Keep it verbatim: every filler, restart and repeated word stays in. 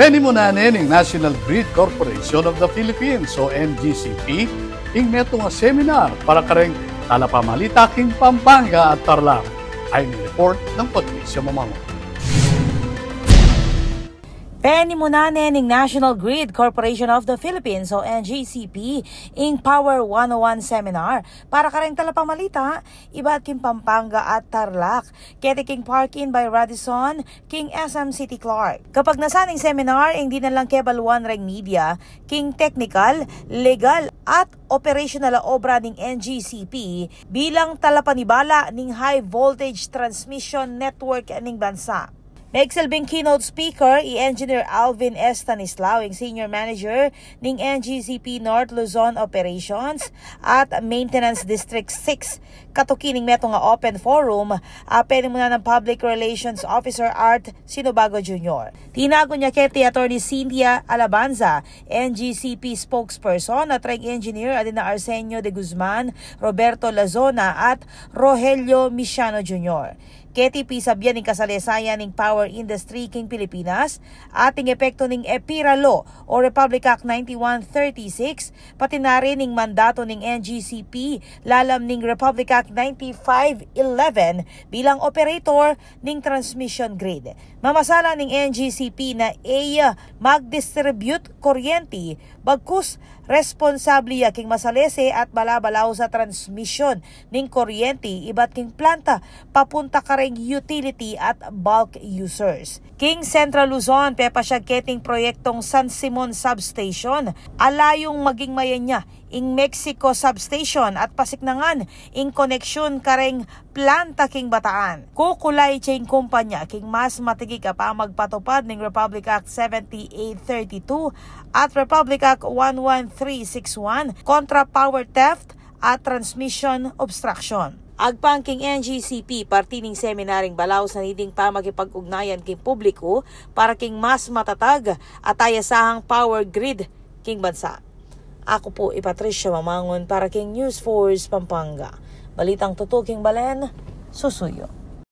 Penimunan ne ning National Grid Corporation of the Philippines o N G C P ing metung a seminar para kareng talapamalita king Pampanga at Tarlac. Ayon king report nang Patricia Mamango. Penimunan ne ning National Grid Corporation of the Philippines o N G C P ing Power one oh one seminar para kareng talapamalita ibat king Pampanga at Tarlac, keti king Park Inn by Radisson king S M City Clark. Kapagnasan ning seminar ing dinan lang kebaluan reng media king technical, legal, at operational a obra ning N G C P bilang talapanibala ning high voltage transmission network ning bansa. Megsilbing keynote speaker i Engineer Alvin Estanislao, ing Senior Manager ning N G C P North Luzon Operations at Maintenance District six, katuki ning metung a open forum a penimunan nang Public Relations Officer Art Sinobago Junior. Tinagun ya keti Attorney Cynthia Alabanza, N G C P spokesperson, at reng engineer a dina Arsenio de Guzman, Roberto Lazona, at Rogelio Misiano Junior. Keti pisabian ing kasalesayan ning power industry king Pilipinas, at ing epektu ning EPIRA Law o Republic Act ninety-one thirty-six, pati na rin ing mandatu ning N G C P lalam ning Republic Act ninety-five eleven bilang operator ning transmission grid. Mamasala ning N G C P na e ya mag-distribute kuryenti, bagkus responsable ya king masalese at balabalaus a transmission ning kuryenti ibat king planta papunta kareng utility at bulk users. King Central Luzon, pepasyag keti ing proyektong San Simon Substation a layung maging mayanya ing Mexico Substation at pasiknangan ing koneksyon kareng planta king Bataan. Kukulay ya ing kumpanya king mas matigik a pamagpatupad ning Republic Act seventy-eight thirty-two at Republic Act one one three six one kontra power theft at transmission obstruction. Agpang king N G C P, parti ning seminar ing balaus a niting pamakipag-ugnayan king publiku para king mas matatag at ayasahang power grid king bansa. Aku pu i Patricia Mamangun para king News Force Pampanga. Balitang tutu king balen, susuyu.